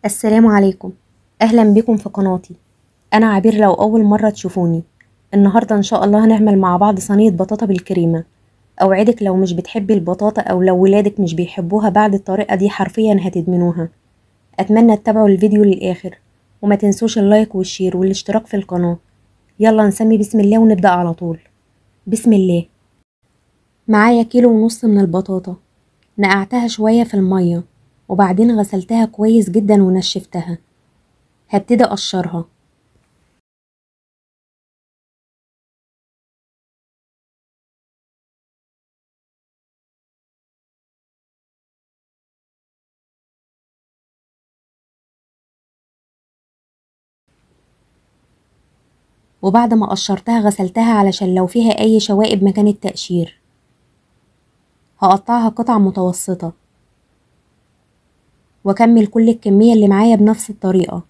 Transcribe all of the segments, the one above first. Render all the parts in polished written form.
السلام عليكم، اهلا بكم في قناتي. انا عبير. لو اول مرة تشوفوني النهارده ان شاء الله هنعمل مع بعض صينية بطاطا بالكريمه. اوعدك لو مش بتحبي البطاطا او لو ولادك مش بيحبوها بعد الطريقة دي حرفيا هتدمنوها. اتمنى تتابعوا الفيديو للاخر وما تنسوش ال like وال share والاشتراك في القناة. يلا نسمي بسم الله ونبدا على طول. بسم الله. معايا 1.5 كيلو من البطاطا، نقعتها شوية في المية وبعدين غسلتها كويس جدا ونشفتها. هبتدي اقشرها. وبعد ما قشرتها غسلتها علشان لو فيها اي شوائب مكان التقشير. هقطعها قطع متوسطة واكمل كل الكمية اللي معايا بنفس الطريقة.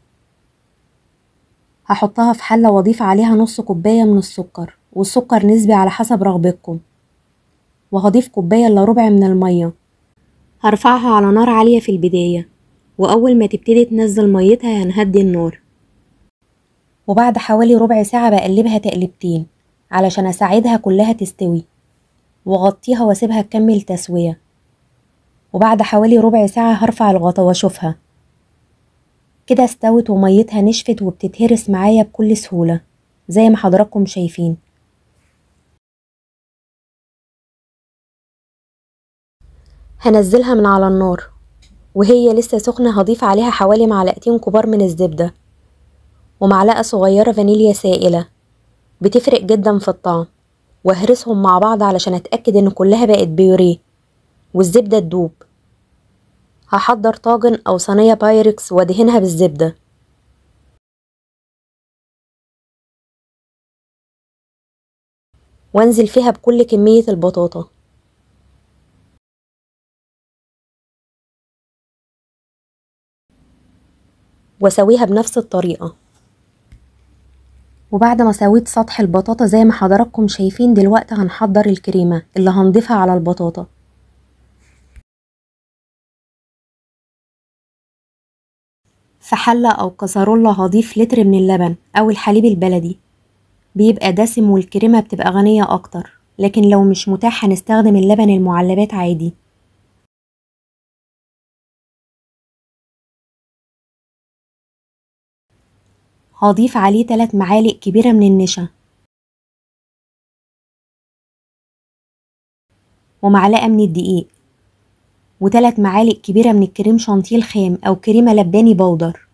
هحطها في حلة واضيف عليها نص كوباية من السكر، والسكر نسبي على حسب رغبتكم، وهضيف 1.75 كوباية من المية. هرفعها على نار عالية في البداية، واول ما تبتدي تنزل ميتها هنهدي النار. وبعد حوالي ربع ساعة بقلبها تقلبتين علشان اساعدها كلها تستوي، واغطيها واسيبها تكمل تسوية. وبعد حوالي ربع ساعة هرفع الغطا واشوفها كده استوت وميتها نشفت وبتتهرس معايا بكل سهولة زي ما حضراتكم شايفين. هنزلها من على النار وهي لسه سخنة. هضيف عليها حوالي 2 معلقة كبار من الزبدة ومعلقة صغيرة فانيليا سائلة، بتفرق جدا في الطعم، واهرسهم مع بعض علشان اتأكد ان كلها بقت بيوريه والزبدة تدوب. هحضر طاجن او صينية بايركس وادهنها بالزبدة. وانزل فيها بكل كمية البطاطا. واسويها بنفس الطريقة. وبعد ما سويت سطح البطاطا زي ما حضراتكم شايفين دلوقتي هنحضر الكريمة اللي هنضيفها على البطاطا. في حلة او كسرولة هضيف لتر من اللبن او الحليب البلدي، بيبقى دسم والكريمة بتبقى غنية اكتر، لكن لو مش متاح هنستخدم اللبن المعلبات عادي. هضيف عليه 3 معالق كبيرة من النشا ومعلقة من الدقيق و3 معالق كبيرة من الكريم شانتيه الخام أو كريمة لباني بودر،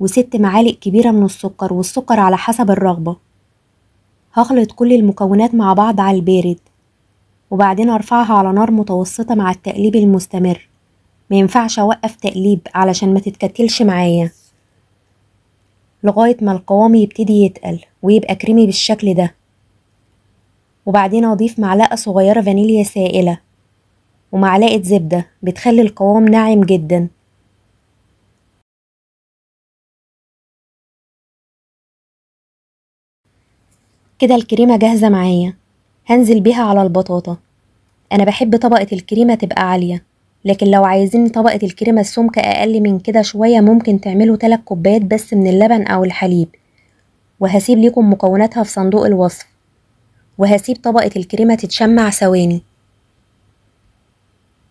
و6 معالق كبيرة من السكر، والسكر على حسب الرغبة. هخلط كل المكونات مع بعض على البارد، وبعدين ارفعها على نار متوسطة مع التقليب المستمر. ما ينفعش اوقف تقليب علشان ما تتكتلش معايا، لغاية ما القوام يبتدي يتقل ويبقى كريمي بالشكل ده. وبعدين اضيف معلقة صغيرة فانيليا سائلة ومعلقة زبدة بتخلي القوام ناعم جدا. كده الكريمة جاهزة معايا، هنزل بيها على البطاطا. انا بحب طبقة الكريمة تبقى عالية، لكن لو عايزين طبقة الكريمة السمكة اقل من كده شوية ممكن تعملوا 3 كوبايات بس من اللبن او الحليب، وهسيب لكم مكوناتها في صندوق الوصف. وهسيب طبقة الكريمة تتشمع ثواني.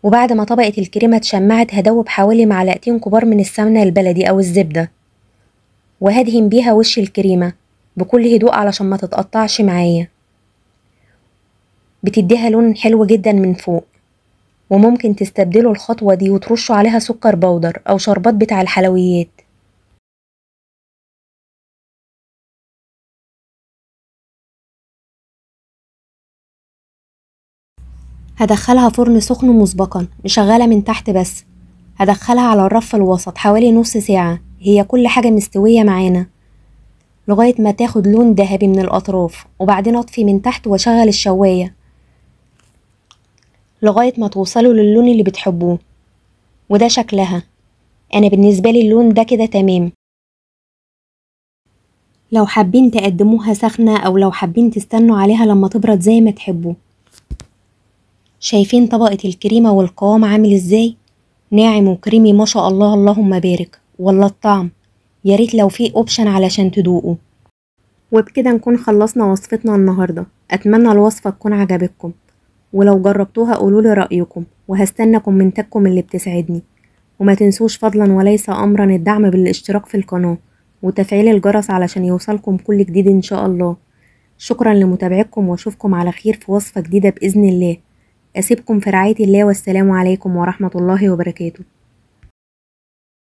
وبعد ما طبقة الكريمة اتشمعت هدوب حوالي 2 معلقة كبار من السمنة البلدي او الزبدة، وهدهن بيها وش الكريمة بكل هدوء علشان ما تتقطعش معايا. بتديها لون حلو جدا من فوق. وممكن تستبدلوا الخطوة دي وترشوا عليها سكر بودر او شربات بتاع الحلويات. هدخلها فرن سخن مسبقا، مشغلة من تحت بس. هدخلها على الرف الوسط حوالي نص ساعة، هي كل حاجة مستوية معانا، لغاية ما تاخد لون ذهبي من الأطراف. وبعدين اطفي من تحت واشغل الشواية لغاية ما توصلوا للون اللي بتحبوه. وده شكلها. انا بالنسبة لي اللون ده كده تمام. لو حابين تقدموها سخنة او لو حابين تستنوا عليها لما تبرد زي ما تحبوا. شايفين طبقة الكريمة والقوام عامل ازاي؟ ناعم وكريمي ما شاء الله، اللهم بارك. والله الطعم يا ريت لو في option علشان تدوقه. وبكده نكون خلصنا وصفتنا النهارده. اتمنى الوصفه تكون عجبتكم، ولو جربتوها قولولي رايكم، وهستنى كومنتاتكم اللي بتسعدني. وما تنسوش فضلا وليس امرا الدعم بالاشتراك في القناه وتفعيل الجرس علشان يوصلكم كل جديد ان شاء الله. شكرا لمتابعتكم، واشوفكم على خير في وصفه جديده باذن الله. اسيبكم في رعايه الله، والسلام عليكم ورحمه الله وبركاته.